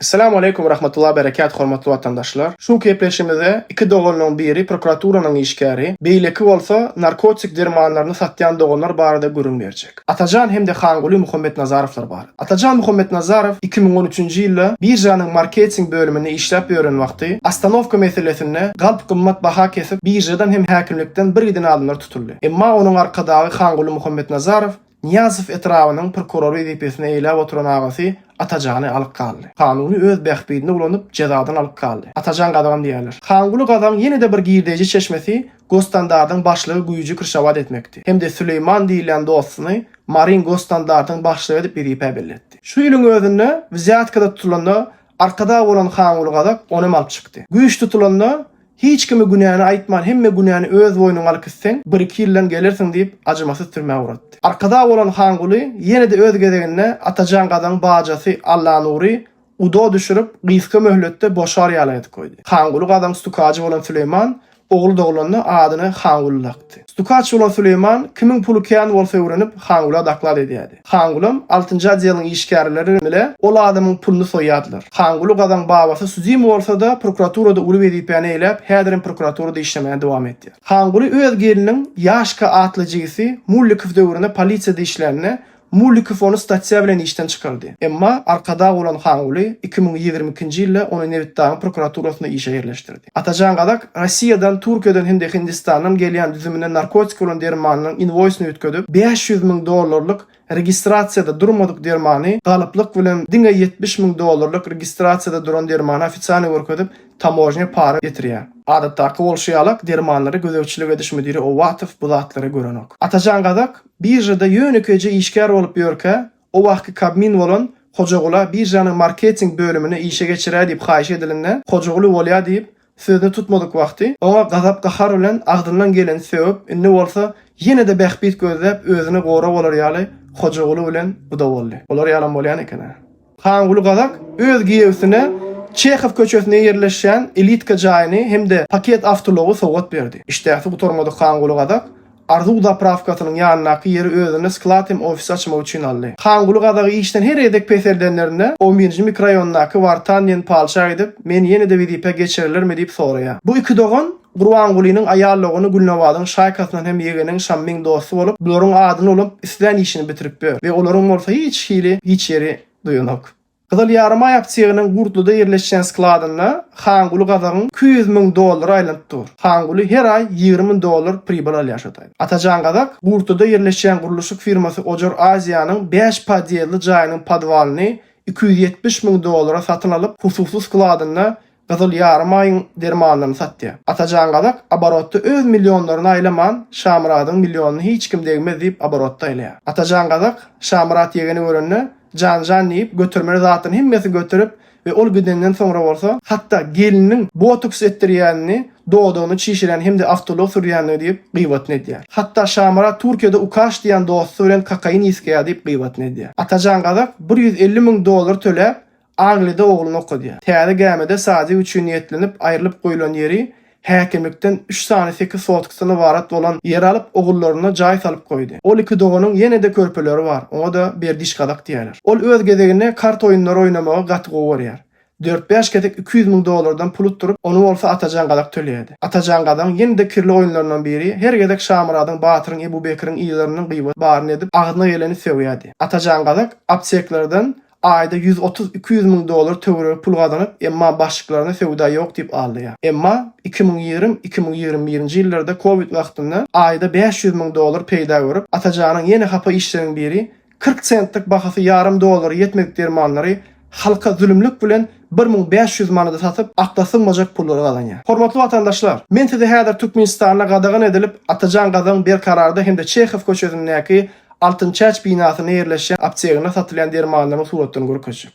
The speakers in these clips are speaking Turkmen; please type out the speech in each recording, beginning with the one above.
Essalamu aleýkum rahmatullah berekat hormatly watandaşlar. Şu gepleşigimizde iki doganlaryň biri prokuraturanyň işgäri, beýleki bolsa narkotik dermanlaryny satýan doganlar barada gürrüň berjek. Atajan hem-de Hanguly Muhammetnazarowlar barada. Atajan Muhammetnazarow 2013-nji ýylda biržanyň marketing bölüminde işläp ýören wagty ostanowka meselesinde galp gymmat baha kesip biržadan hem häkimlikden bir giden adamlar tutuldy. Emma onuň arkadagy Hanguly Muhammetnazarow Nyýazow etrabynyň prokurory wezipesini eýläp oturan agasy Atajany alyp galdy. Kanuny öz bähbidine ulanyp, jezadan alyp galdy. Atajan gazagam diýýärler. Hanguly gazagyň ýene-de bir girdeýji çeşmesi Gosstandardyň başlygy güýji krşawat etmekdi. Hem-de Süleýman diýilýän dostuny Maryň Gosstandardyň başlygy edip wezipä belletdi. Şu ýylyň özünde wzýatkada tutulanda Arkadag bolan Hanguly gazak onam alyp çykdy. Güýç tutulanda Hiç kime günäni aýtman hemme günäni öz boýnuňa alyp gitseň, bir-iki ýyldan gelersiň diýip, ajymasyz türmä ugratdy. Arkadag bolan Hanguly ýene-de öz gezeginde Atajan gazagyň bajasy Allanury udo düşürip, gysga möhletde boşar ýaly edip goýdy. Hanguly gazagyň stukajy bolan Süleýman ogly doglanda adyny Hanguly dakdy. Stukaç bolan Süleýman kimiň puly kän bolsa öwrenip Hangula doklad edýärdi. Hangulam altynjy odeliň işgärleri bile ol adamyň puluny soýýardylar. Hanguly gazaň babasy sudimi bolsa-da prokuraturada uly wezipäni eýläp häzirem prokuraturada işlemäge dowam etýär. Hanguly öz gelniniň Ýaşka atly jigisi Mullikow döwründe polisiýada işlände Mullikow ony statýa bilen işden çykardy. Emma Arkadag bolan Hanguly 2022-nji ýylda ony Nebitdagyň prokuraturasynda işe ýerleşdirdi. Atajan Gazak Rossiýadan, Türkiýeden hem-de Hindistandan gelýän düzüminde narkotik bolan dermanynyň inwoýsini üýtgedip, 500 müň dollarlyk registrasiýada durmadyk dermany galyplyk bilen diňe 70 müň dollarlyk registrasiýada duran dermany ofisialnyý görkezip, tamožnýa para getirýär. Adatdaky bolşy ýalak dermanlary gözegçilik ediş müdiri Owatow bu zatlary görenok. Atajan Gazak biržada ýönekeýje işgär bolup ýörkä, o wagtky kabmin bolan Hojagula biržanyň marketing bölümine işe geçiräý diýip haýyş edilende, Hojaguly bolýa diýip, sözüni tutmadyk wagty, oňa gazap-gahar bilen agzyndan geleni sögüp, indi bolsa ýene-de bähbit gözläp özüne gorag bolar ýaly Hojaguly bilen guda boldy. Olar ýalam bolýan eken-ä. Hanguly Gazak öz giýewsine Çehow köçesinde ýerleşýän elitka jaýyny hem-de paket awtoulagy sowgat berdi. Işdäsi gutarmadyk Hanguly Gazak Arzuw zaprawkasynyň ýanyndaky ýeri özüne sklad hem ofis açmak üçin aldy. Hanguly Gazagy işden her gezek peseldenlerinde on birinji mikroraýondaky Wartan diýen palça gidip, meni ýene-de wezipä geçirerlermi diýip soraýar. Bu iki dogan Gurbangulynyň aýal dogany Gülnabadyň şaýkasyndan hem ýegeniň Şammyň dosty bolup, bularyň adyny ulanyp islän işini bitirip ýör we olaryň bolsa hiç hili hiç ýeri duýanok. Gyzyl Ýarymaý apteginiň Gurtluda ýerleşýän skladynda Hanguly gazagyň 200 müň dollary aýlanyp dur. Hanguly her aý 20 müň dollar pribyl alýar şo taýda. Atajan gazak Gurtluda ýerleşýän gurluşyk firmasy Ojar Aziýanyň bäş podýezdli jaýynyň podwalyny 270 müň dollara satyn alyp, hususy skladynda Gyzyl Ýarymaýyň dermanlaryny satýar. Atajan gazak oborotda öz millionlaryny aýlaman, Şamyradyň millionyny hiç kim degmez diýip oborotda aýlaýar. Atajan gazak Şamyrat ýegeni görende, Jan-jan diýip, götermeli zatlaryny hemmesini göterip we ol gidenden soňra bolsa, hatda gelniniň botoks etdirýänini, dodagyny çişirýän hem-de awtoulag sürýänini diýip gyýbatyny edýär. Hatda Şamyrat Türkiýede Ukaş diýen dosty bilen kokain iskeýär diýip gyýbatyny edýär. Atajan gazak 150 müň dollar töläp, Angliýada ogluny okadýar. Täze gämide sadik üçin niýetlenip aýrylyp goýlan ýeri häkimlikden üç sany sekiz sotkdan ybarat bolan ýer alyp, ogullaryna jaý salyp goýdy. Ol iki doganyň ýene-de körpeleri bar, oňa-da Berdiş gazak diýýärler. Ol öz gezeginde kart oýunlary oýnamagy gaty gowy görýär. Dört-bäş gezek 200 müň dollardan pul utduryp, ony bolsa Atajan gazak töleýärdi. Atajan gazagyň ýene-de kirli oýunlaryndan biri, her gezek Şamyradyň, Batyryň, Ebu Bekiriň yzlaryndan gybat baryny edip, agzyna geleni sögýärdi. Atajan gazak apteklerden Aýda 130-200 müň dollar töweregi pul gazanyp, emma başlyklaryna söwda ýok diýip aldaýar. Emma 2020, 2021-nji ýyllarda kowid wagtynda aýda 500 müň dollar peýda görüp, Atajanyň ýene hapa işleriniň biri 40 sentlik bahasy ýarym dollara ýetmedik dermanlary halka zülümlik bilen 1500 manada satyp, akla sygmajak pullary gazanýar. Hormatly watandaşlar, men size häzir Türkmenistanda gadagan edilip, Atajan gazagyň Berkararda hem-de Çehow köçesindäki Altynçäç binasynda ýerleşýän apteginde satylýan dermanlaryň suratlaryny görkezjek.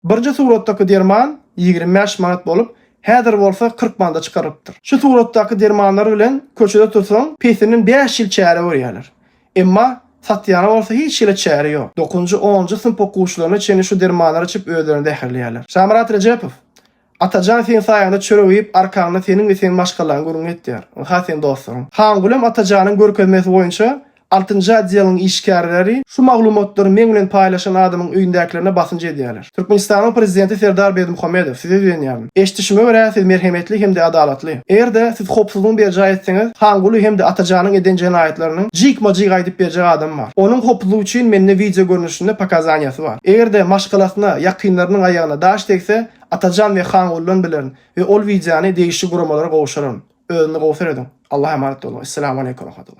Birinji suratdaky derman 25 manat bolup, häzir bolsa 40 manada çykarylypdyr. Şu suratdaky dermanlar bilen köçede tursaň, pesinden 5 ýyl çäre görýärler. Emma satýana bolsa hiç hili çäre ýok. Dokuzynjy, onunjy synp okuwçylaryna çenli şu dermanlary içip özlerini zäherleýärler. Şamyrat Rejepow. Atajan seň saýaňda çörek iýip arkaňda seniň we seň maşgalaň gürrüň etýär. Ynha seň dostlaryň. Hangulem Atajanyň görkezmesi boýunça. Altynjy otdeliň işgärleri şu maglumatlary meň bilen paýlaşan adamyň öýündäkilerine basynç edýärler. Türkmenistanyň Prezidenti Serdar Berdimuhamedow, size ýüzlenýärin. Eşidişime görä, siz merhemetli hem-de adalatly. Eger-de, siz howpsuzlygyny berjaý etseňiz, Hanguly hem-de Atajanyň eden jenaýatlarynyň jikma-jik aýdyp berjek adam bar. Onuň howpsuzlygy üçin mende wideo görnüşinde pokazaniýasy bar. Eger-de, maşgalasyna, ýakynlarynyň aýagyna daş degse, Atajan we Hangulydan bilerin we ol wideony degişli guramalara gowşuraryn. Özüňize gowy serediň. Allaha emanet boluň. Esselamu aleýkum we rahmetullah.